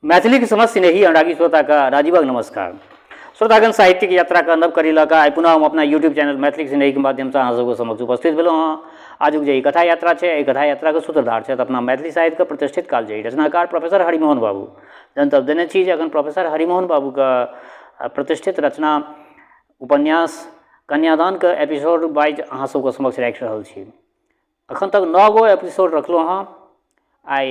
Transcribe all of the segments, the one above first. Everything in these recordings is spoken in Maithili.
मैथिलीक समस्त स्नेही अनुरागी श्रोताके राजीवक नमस्कार। श्रोतागण, साहित्यिक यात्राके नव कड़ी लऽ कऽ आइ पुनः हम अपना यूट्यूब चैनल मैथिलीक स्नेहीके माध्यमसँ अहाँ सबके समक्ष उपस्थित भेलहुँ हँ। आजुक जे ई कथा यात्रा छै, एहि कथा यात्राके सूत्रधार छथि अपना मैथिली साहित्यके प्रतिष्ठित कालजयी रचनाकार प्रोफेसर हरिमोहन बाबू। जनतब देने छी जे एखन प्रोफेसर हरिमोहन बाबूके प्रतिष्ठित रचना उपन्यास कन्यादानके एपिसोड वाइज अहाँ सबके समक्ष राखि रहल छी। एखन तक 9 गो एपिसोड रखलहुँ हँ, आइ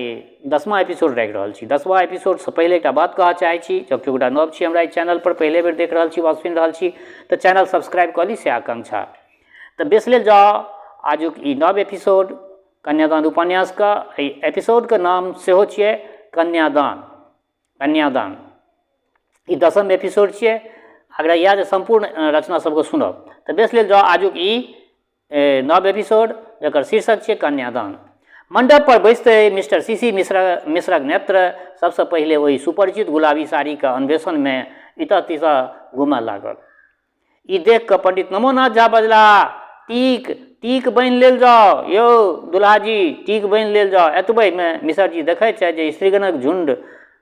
10वां एपिसोड राखि रहल छी। 10वां एपिसोडसँ पहिले एकटा बात कहऽ चाहै छी, जँ केओ गोटा नव छी हमरा एहि चैनलपर पहिले बेर देख रहल छी वा सुनि रहल छी तऽ चैनल सब्सक्राइब कऽ ली, से आकांक्षा। तऽ बेस लेल जाउ आजुक ई नव एपिसोड कन्यादान उपन्यासके। एहि एपिसोडके नाम सेहो छियै कन्यादान। कन्यादान ई 10म एपिसोड छियै। अगर इएह जे सम्पूर्ण रचना सबके सुनब तऽ बेस लेल जाउ आजुक ई नव एपिसोड जकर शीर्षक छियै कन्यादान। मंडप पर बैसते मिस्टर सी सी मिश्रक नेत्र सबसँ पहिले ओहि सुपरिचित गुलाबी साड़ीके अन्वेषणमे इतः तितः घूमऽ लागल। ई देख कऽ पंडित नमोनाथ झा बजलाह, टीक टीक बान्हि लेल जाओ यौ दुल्हाजी, टीक बान्हि लेल जाओ। एतबहिमे मिसरजी देखैत छथि जे स्त्रीगणक झुण्ड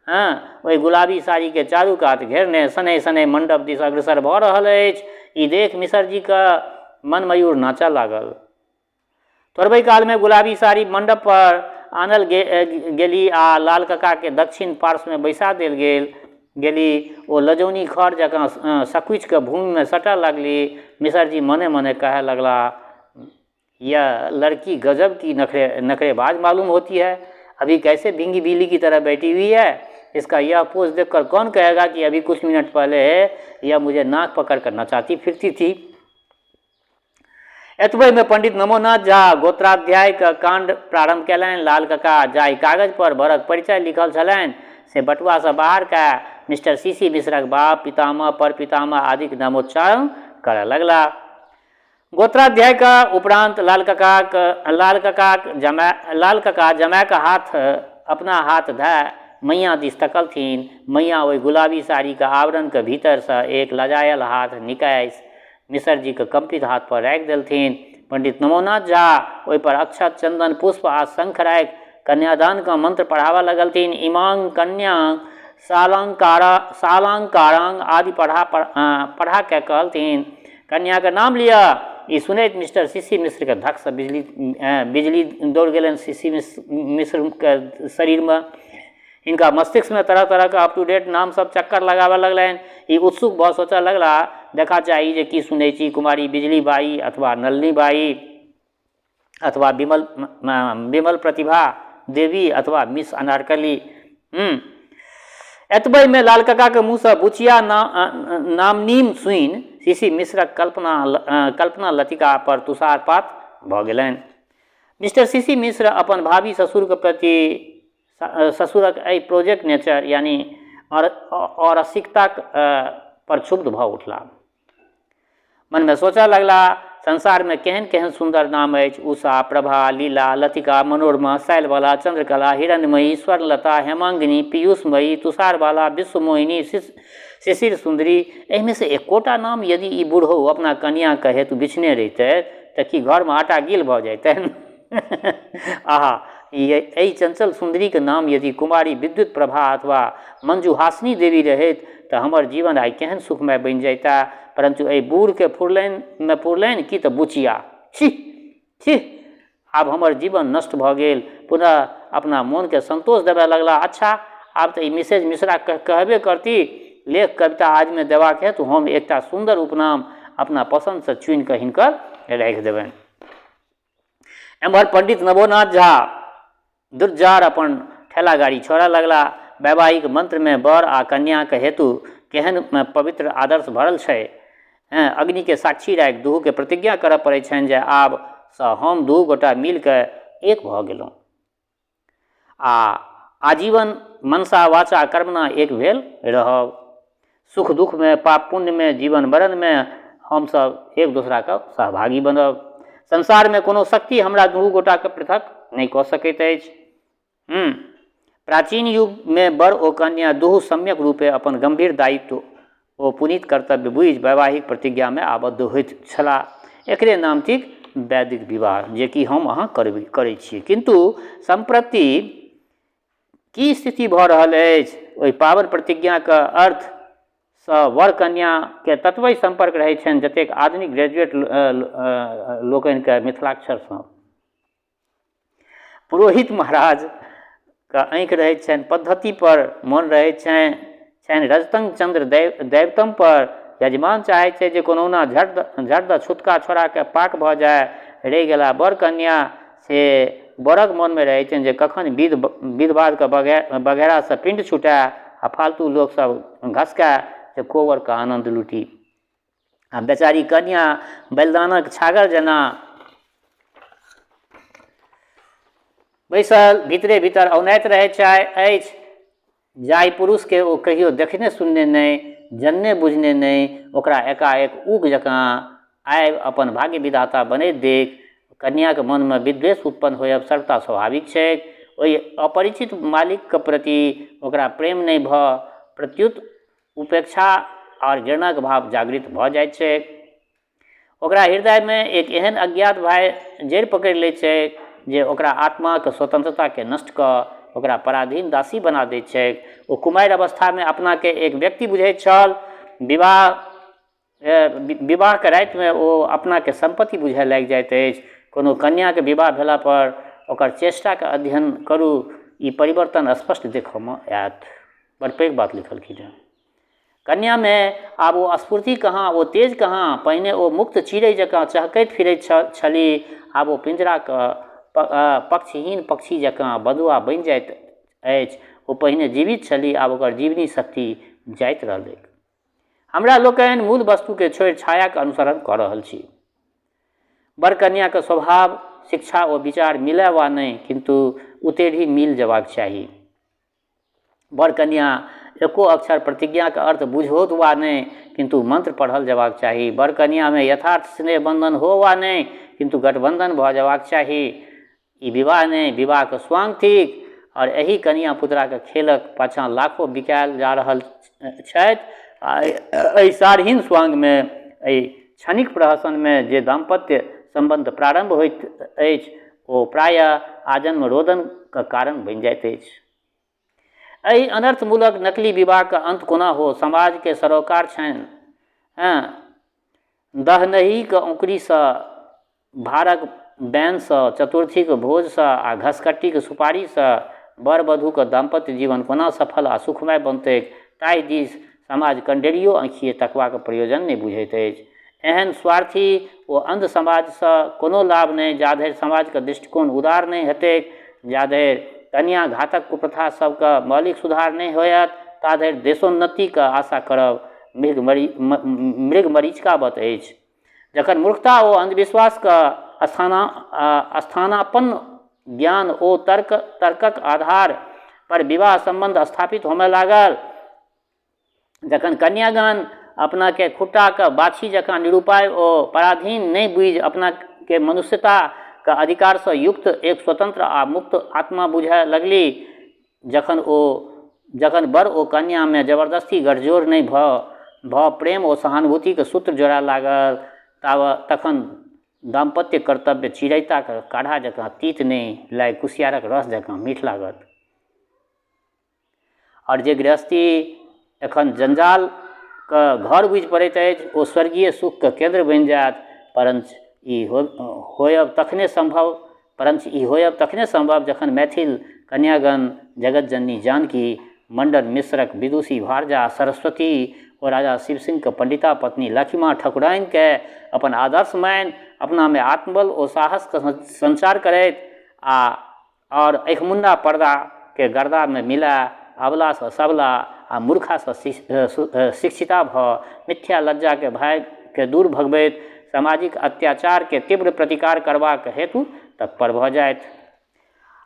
हँ ओहि गुलाबी साड़ीके चारू कात घेरने शनैः शनैः मण्डप दिस अग्रसर भऽ रहल अछि। ई देख मिसरजीके मन मयूर नाचऽ लागल। थोड़बे कालमे गुलाबी साड़ी मण्डप पर आनल गेली आ लाल ककाके दक्षिण पार्श्वमे बैसा देल गेल गेली। ओ लजौनी खर जकाँ सकुचि कऽ भूमिमे सटऽ लागली। मिसरजी मने मने कहऽ लगलाह, यह लड़की गजब की नखरेबाज मालूम होती है। अभी कैसे भींगी बिल्ली की तरह बैठी हुई है। इसका यह पोज देखकर कौन कहेगा कि अभी कुछ मिनट पहले यह मुझे नाक पकड़कर नचाती फिरती थी। एतबहिमे पंडित नमोनाथ झा गोत्राध्यायके काण्ड प्रारम्भ कयलनि। लाल कका जाहि कागज पर वरक परिचय लिखल छलनि से बटुआसँ बाहर कए मिस्टर सी सी मिश्रक बाप, पितामह, परपितामह आदिक नामोच्चारण करय लगलाह। गोत्राध्यायके उपरान्त लाल कका जमायक हाथ अपना हाथ धए मैयाँ दिस तकलथिन। मैयाँ ओहि गुलाबी साड़ीक आवरणक भीतरसँ एक लजायल हाथ निकासि मिसरजीक कम्पित हाथ पर राखि देलथिन। पंडित नमोनाथ झा ओहि पर अक्षत, चंदन, पुष्प आ शंख राखि कन्यादानक मंत्र पढ़ाबऽ लगलथिन। इमां कन्या सालंकारांग आदि पढ़ा कए कहलथिन, कन्याक नाम लिअ। ई सुनैत मिस्टर सी सी मिश्रके धक्कसँ बिजली दौड़ गेलनि सी सी मिश्रके शरीरमे। हिनका मस्तिष्कमे तरह तरहके अप टू डेट नाम सब चक्कर लगाबऽ लगलनि। ई उत्सुक भऽ सोचऽ लगला, देखा चाही जे की सुनै छी, कुमारी बिजली बाई अथवा नलिनी बाई अथवा विमल प्रतिभा देवी अथवा मिस अनारकली। एतबहिमे लाल ककाके मुँहसँ बुचिया नामनीम सुनि सी सी मिश्रक कल्पना लतिका पर तुषारपात भऽ गेलनि। मिस्टर सी सी मिश्र अपन भावी ससुरके प्रति ससुरक एहि प्रोजेक्ट नेचर यानी अरसिकताक पर क्षुब्ध भऽ उठलाह। मनमे सोचऽ लगलाह, संसारमे केहन केहन सुन्दर नाम अछि, उषा, प्रभा, लीला, लतिका, मनोरमा, शैलबाला, चन्द्रकला, हिरण्मयी, स्वर्णलता, हेमांगिनी, पीयूषमयी, तुषारबाला, विश्वमोहिनी, शिशिर सुन्दरी। एहिमे से एकोटा नाम यदि ई बूढ़ो अपना कनियाँके हेतु बिछने रहितथि तऽ की घरमे आटा गील भऽ जैतनि? आहा, एहि चंचल सुन्दरीके नाम यदि कुमारी विद्युत प्रभा अथवा मंजुहासिनी देवी रहैत तऽ हमर जीवन आइ केहन सुखमय बनि जैता। परन्तु एहि बूढ़के फुरलनि फुरलनि की तऽ बुचिया। छी छी, आब हमर जीवन नष्ट भऽ गेल। पुनः अपना मोनके संतोष देबय लगलाह, अच्छा, आब तऽ ई मिसेज मिश्रा कहबे करती। लेख, कविता आदिमे देबाक हेतु हम एकटा सुन्दर उपनाम अपना पसन्दसँ चुनिकऽ हिनकर राखि देबनि। एम्हर पंडित नवोनाथ झा दुर्जार अपन ठेला गाड़ी छोड़ऽ लगला। वैवाहिक मंत्रमे वर आ कन्याक हेतु केहन पवित्र आदर्श भरल छै। अग्निके साक्षी राखि दुहूके प्रतिज्ञा करऽ पड़ै छनि जे आबसँ हम दुहू गोटा मिल कऽ एक भऽ गेलहुँ आ आजीवन मनसा वाचा कर्मणा एक भेल रहब। सुख दुखमे, पाप पुण्यमे, जीवन मरणमे हमसभ एक दोसराके सहभागी बनब। संसारमे कोनो शक्ति हमरा दुनू गोटाके पृथक नहि कऽ सकैत अछि। प्राचीन युगमे वर ओ कन्या दुहू सम्यक रूपे अपन गम्भीर दायित्व ओ पुनीत कर्तव्य बुझि वैवाहिक प्रतिज्ञामे आबद्ध होइत छलाह। एकरे नाम थिक वैदिक विवाह, जे कि हम अहाँ करै छियै। किन्तु सम्प्रति की स्थिति भऽ रहल अछि? ओहि पावन प्रतिज्ञाक अर्थसँ वर कन्याके ततबे सम्पर्क रहै छनि जतेक आधुनिक ग्रेजुएट लोकनिके मिथिलाक्षरसँ। पुरोहित महाराजके आँखि रहै छनि पद्धतिपर, मोन रहै छनि छनि रजतंग चन्द्र दैवतमपर। यजमान चाहै छै जे कोनहुना झट झट दऽ छुतका छोड़ाके पाक भऽ जाय। रहि गेला वर कन्या, से वरक मोनमे रहै छनि जे कखन विध विधवादके बघेरासँ पिण्ड छुटए आ फालतू लोकसभ घसकए जे कोबरके आनन्द लूटी। आ बेचारी कन्या बलिदानक छागर जेना बैसल भीतरे भीतर औनाइत रहैत अछि। जाहि पुरुषके ओ कहियो देखने सुनने नहि, जनने बुझने नहि, ओकरा एकाएक ऊक जकाँ आबि अपन भाग्य विधाता बनैत देखि कन्याक मनमे विद्वेष उत्पन्न होयब सर्वथा स्वाभाविक छैक। ओहि अपरिचित मालिकके प्रति ओकरा प्रेम नहि भऽ प्रत्युत उपेक्षा आओर घृणाक भाव जागृत भऽ जाइत छैक। ओकरा हृदयमे एक एहन अज्ञात भय जड़ि पकड़ि लैत छैक जे ओकरा आत्माक स्वतंत्रताके नष्ट कऽ ओकरा पराधीन दासी बना दैत छैक। ओ कुमारि अवस्थामे अपनाके एक व्यक्ति बुझैत छल। विवाहके रातिमे ओ अपनाके सम्पत्ति बुझए लागि जाइत अछि। कोनो कन्याके विवाह भेलापर ओकर चेष्टाके अध्ययन करू, ई परिवर्तन स्पष्ट देखऽमे आयत। बड़ पैघ बात लिखलखिन हेँ। कन्यामे आब ओ स्फूर्ति कहाँ, ओ तेज कहाँ? पहिने ओ मुक्त चिड़ै जकाँ चहकैत फिरैत छली, आब ओ पिंजराक पक्षहीन पक्षी जकाँ बंधुआ बनि जाइत अछि। ओ पहिने जीवित छली, आब ओकर जीवनी शक्ति जाइत रहलैक। हमरा लोकनि मूल वस्तुकेँ छोड़ि छायाक अनुसरण कऽ रहल छी। वर कन्याक स्वभाव, शिक्षा ओ विचार मिलय वा नहि, किन्तु उतेढ़ि मिल जेबाक चाही। वर कन्या एको अक्षर प्रतिज्ञाक अर्थ बुझहोत वा नहि, किन्तु मंत्र पढ़ल जेबाक चाही। वर कन्यामे यथार्थ स्नेह बंधन हो वा नहि, किन्तु गठबंधन भऽ जेबाक चाही। ई विवाह नहि, विवाहक स्वांग थिक आओर एहि कनिया पुतराक खेलक पाछाँ लाखो बिकायल जा रहल छथि। आ एहि सारहीन स्वांगमे, एहि क्षणिक प्रहसनमे जे दाम्पत्य सम्बन्ध प्रारम्भ होइत अछि ओ प्रायः आजन्म रोदनक कारण बनि जाइत अछि। एहि अनर्थमूलक नकली विवाहक अन्त कोना हो? समाजके सरोकार छनि। दहनहीक औंकरीसँ, भारक बैनसँ, चतुर्थीक भोजसँ आ घसकट्टीक सुपारीसँ वर-वधूक दाम्पत्य जीवन कोना सफल आ सुखमय बनतैक, ताहि दिस समाज कनडेरियो आँखिए तकबाक प्रयोजन नहि बुझैत अछि। एहन स्वार्थी ओ अन्ध समाजसँ कोनो लाभ नहि। जाधरि समाजक दृष्टिकोण उदार नहि हेतैक, जाधरि कन्या घातक कुप्रथा सभक मौलिक सुधार नहि होयत, ताधरि देशोन्नतिक आशा करब मृग मरीचिकावत अछि। जखन मूर्खता ओ अन्धविश्वासक स्थानापन्न ज्ञान ओ तर्कक आधार पर विवाह सम्बन्ध स्थापित होमय लागल, जखन कन्यागण अपनाके खुट्टाके बाछी जकाँ निरुपाय ओ पराधीन नहि बुझि अपनाके मनुष्यताके अधिकारसँ युक्त एक स्वतंत्र आ मुक्त आत्मा बुझय लगली, जखन ओ जखन वर ओ कन्यामे जबरदस्ती गठजोड़ नहि भऽ भऽ प्रेम ओ सहानुभूतिके सूत्र जोड़य लागल, ताबत तखन दाम्पत्य कर्तव्य चिरैताके काढ़ा जकाँ तीत नहि लागि कुसियारक रस जकाँ मीठ लागत। आओर जे गृहस्थी एखन जञ्जालके घर बुझि पड़ैत अछि ओ स्वर्गीय सुखके केन्द्र बनि जायत। परञ्च ई होयब तखने सम्भव परञ्च ई होयब तखने सम्भव जखन मैथिल कन्यागण जगत जननी जानकी, मण्डन मिश्रक विदुषी भारजा सरस्वती ओ राजा शिव सिंहके पण्डिता पत्नी लखिमा ठकुराइनके अपन आदर्श मानि अपनामे आत्मबल ओ साहसके सञ्चार करैत आ आओर अँखिमुन्ना पर्दाके गर्दामे मिला अबलासँ सबला आ मूर्खासँ शिक्षिता भऽ मिथ्या लज्जाके भयके दूर भगबैत सामाजिक अत्याचारके तीव्र प्रतिकार करबाक हेतु तत्पर भऽ जाथि।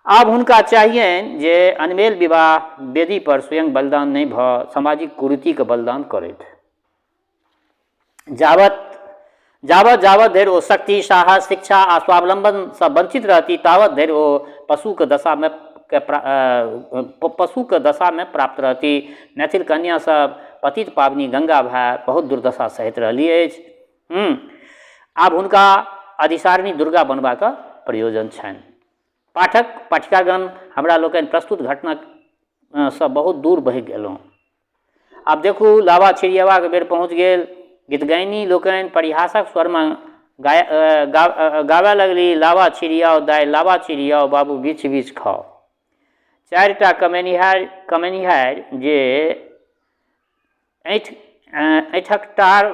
आब हुनका चाहियनि जे अनमेल विवाह वेदीपर स्वयं बलिदान नहि भऽ सामाजिक कुरीतिके बलिदान करथि। जावत जावत जावत धरि ओ शक्ति, साहस, शिक्षा आ स्वावलम्बनसँ वञ्चित रहती तावत धरि ओ पशुके दशामे के पशुके दशामे प्राप्त रहती। मैथिल कन्या सब पतित पावनी गंगा भए बहुत दुर्दशा सहैत रहली अछि। आब हुनका अधिसारिणी दुर्गा बनबाक प्रयोजन छनि। पाठक पाठिकागण, हमरा लोकनि प्रस्तुत घटना सँ बहुत दूर बहि गेलहुँ। आब देखू, लाबा छिड़ियेबाक बेर पहुँच गेल। गीतगाइनी लोकनि परिहासक स्वरमे गाबय लगली, लाबा छिड़ियाउ दाइ, लाबा छिड़ियाउ बाबू, बीछ बीछ खाउ। चारिटा कमेनिहारि जे ऐँठक टार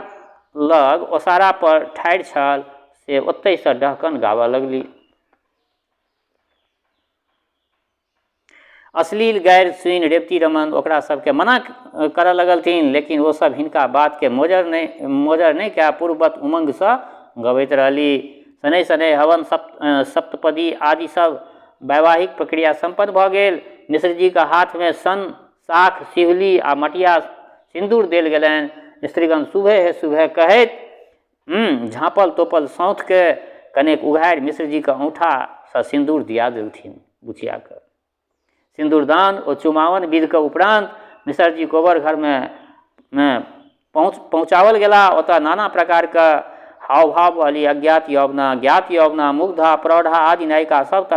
लग ओसारा पर ठाढ़ि छल से ओतहिसँ डहकन गाबय लगली। अश्लील गारि सुनि रेवती रमन ओकरा सभके मना करऽ लगलथिन, लेकिन ओ सभ हिनका बातके मोजर नहि कए पूर्ववत उमंगसँ गबैत रहली। शनैः शनैः हवन, सप्तपदी आदि सभ वैवाहिक प्रक्रिया सम्पन्न भऽ गेल। मिश्रजीक हाथमे सन, साख, सिहुली आ मटिया सिन्दूर देल गेलनि। स्त्रीगण शुभे हे शुभे कहैत झाँपल तोपल सौंथके कनेक उघारि मिश्रजीक औंठासँ सिन्दूर दिया देलथिन बुचियाके। सिन्दूरदान ओ चुमाओन विधिके उपरान्त मिसरजी कोबर घरमे पहुँचाओल गेला। ओतऽ नाना प्रकारके हाव भाव वाली अज्ञात यौवना, ज्ञात यौवना, मुग्धा, प्रौढ़ा आदि नायिका सब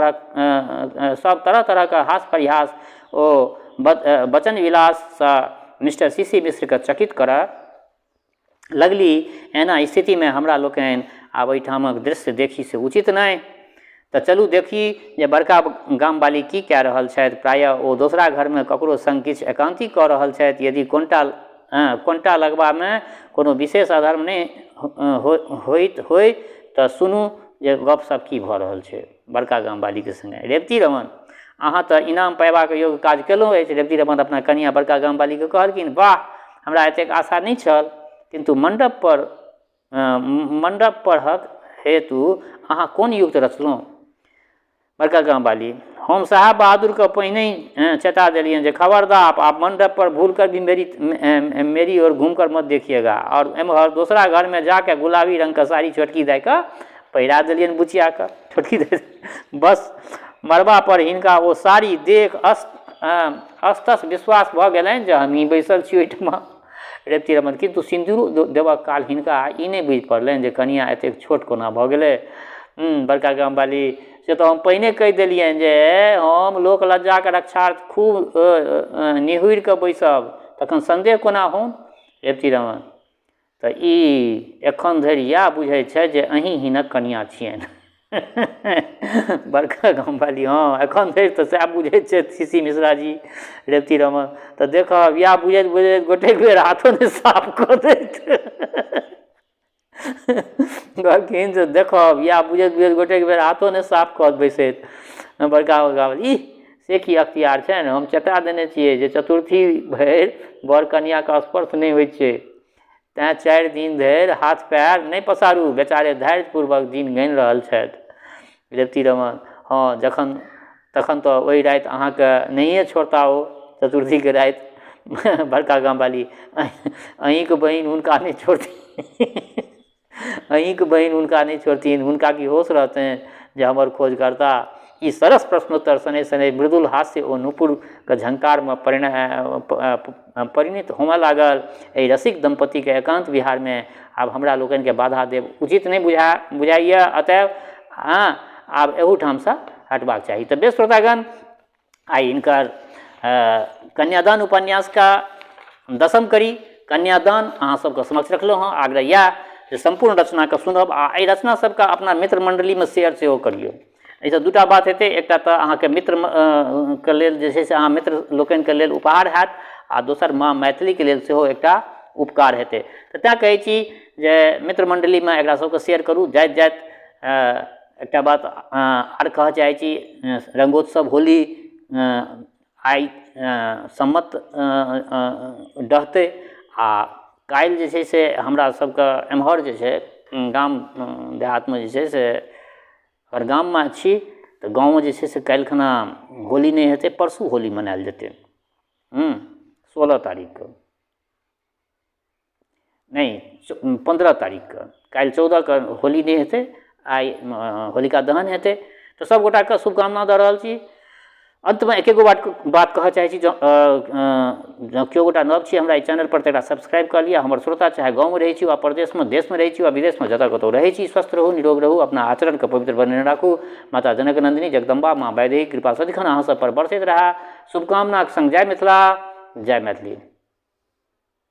तरह तरहके हास परिहास ओ वचन विलाससँ मिस्टर सी सी मिश्रके चकित करऽ लगली। एहना स्थितिमे हमरा लोकनि आब एहिठामक दृश्य देखी से उचित नहि। तऽ चलू देखी जे बड़का गामवाली की कए रहल छथि। प्रायः ओ दोसरा घरमे ककरो संग किछु एकान्ती कऽ रहल छथि। यदि कोन्टा लगबामे कोनो विशेष अधर्म नहि होइत होइ तऽ सुनू जे गपशप की भऽ रहल छै बड़का गामवालीके संगे। रेवती रमण, अहाँ तऽ इनाम पयबाक योग्य काज केलहुँ अछि। रेवती रमण अपना कनियाँ बड़का गामवालीके कहलखिन, वाह, हमरा एतेक आशा नहि छल, किन्तु मण्डप परहक हेतु अहाँ कोन युक्त रचलहुँ? बड़का गामवाली, हम साहेब बहादुरके पहिनहि चेता देलियनि जे खबरदार, आप मंडप पर भूल कर भी मेरी ओर घूम कर मत देखिएगा। आओर एम्हर दोसरा घरमे जाके गुलाबी रंगके साड़ी छोटकी दाइके पहिरा देलियनि बुचियाके। छोटकी दाइ बस मड़बा पर हिनका ओ साड़ी देख अस्तस विश्वास भऽ गेलनि जे हमही बैसल छी ओहिठमा। रेवती रमण, किन्तु सिन्दूरो देबऽ काल हिनका ई नहि बुझि पड़लनि जे कनियाँ एतेक छोट कोना भऽ गेलै। बड़का गामवाली, से तऽ हम पहिने कहि देलियनि जे हम लोक लज्जाके रक्षार्थ खूब निहुरि कऽ बैसब, तखन सन्देह कोना होउन? रेवती रमण, तऽ ई एखन धरि इएह बुझै छथि जे अहीँ हिनक कनियाँ छियनि। बड़का गामवाली, हँ, एखन धरि तऽ सएह बुझै छथि सी सी मिश्राजी। रेवती रमण, तऽ देखब इएह बुझैत बुझैत गोटेक बेर हाथो नहि साफ कऽ दैत। कहलखिन जे देखब इएह बुझैत बुझैत गोटेक बेर हाथो नहि साफ कऽ बैसैत। बड़का गामवाली, ईह, से की अख्तियार छनि? हम चेता देने छियै जे चतुर्थी भरि बर कनियाँके स्पर्श नहि होइ छै, तैँ 4 दिन धरि हाथ पएर नहि पसारू। बेचारे धैर्यपूर्वक दिन गनि रहल छथि। रेवती रमण, हँ, जखन तखन तऽ ओहि राति अहाँके नहिए छोड़ता ओ चतुर्थीके राति। बड़का गामवाली, अहीँके बहिन हुनका नहि छोड़थिन, अहीँके बहिन हुनका नहि छोड़थिन, हुनका की होश रहतनि जे हमर खोज करता? ई सरस प्रश्नोत्तर शनैः शनैः मृदुल हास्य ओ नूपुरके झंकारमे परिणित होमय लागल। एहि रसिक दम्पतिके एकान्त विहारमे आब हमरा लोकनिके बाधा देब उचित नहि बुझाइए, अतएव आब एहूठामसँ हटबाक चाही। तऽ बेस श्रोतागण, आइ हिनकर कन्यादान उपन्यासके दसम कड़ी कन्यादान अहाँ सबके समक्ष रखलहुँ हँ। आग्रह इएह जे सम्पूर्ण रचनाके सुनब आ एहि रचना सबके अपना मित्र मण्डलीमे शेयर सेहो करियौ। एहिसँ दूटा बात हेतै, एकटा तऽ अहाँके मित्र के लेल जे छै से अहाँ मित्र लोकनिके लेल उपहार हैत आ दोसर माँ मैथिलीके लेल सेहो एकटा उपकार हेतै। तऽ तैँ कहै छी जे मित्र मण्डलीमे एकरा सबके शेयर करू। जाइत जाइत एकटा बात आर कहऽ चाहै छी, रंगोत्सव होली आइ सम्मत डहतै आ काल्हि जे छै से हमरा सबके एम्हर जे छै गाम देहातमे जे छै से अगर गाममे छी तऽ गाँवमे जे छै से काल्हिखना होली नहि हेतै, परसू होली मनायल जेतै। 16 तारीखके नहि, 15 तारीखके, काल्हि 14के होली नहि हेतै, आइ होलिका दहन हेतै। तऽ सब गोटाके शुभकामना दऽ रहल छी। अन्तमे एके गो बात बात कहऽ चाहै छी जँ जँ केओ गोटा नव छी हमरा एहि चैनलपर तऽ एकरा सब्सक्राइब कऽ लिअ। हमर श्रोता चाहे गाँवमे रहै छी वा परदेशमे, देशमे रहै छी वा विदेशमे, जतऽ कतहु रहै छी, स्वस्थ रहू, निरोग रहू, अपना आचरणके पवित्र बनेने राखू। माता जनक नन्दिनी जगदम्बा माँ वैदेही कृपा सदिखन अहाँ सब पर बरसैत रहए। शुभकामनाक संग जय मिथिला, जय मैथिली।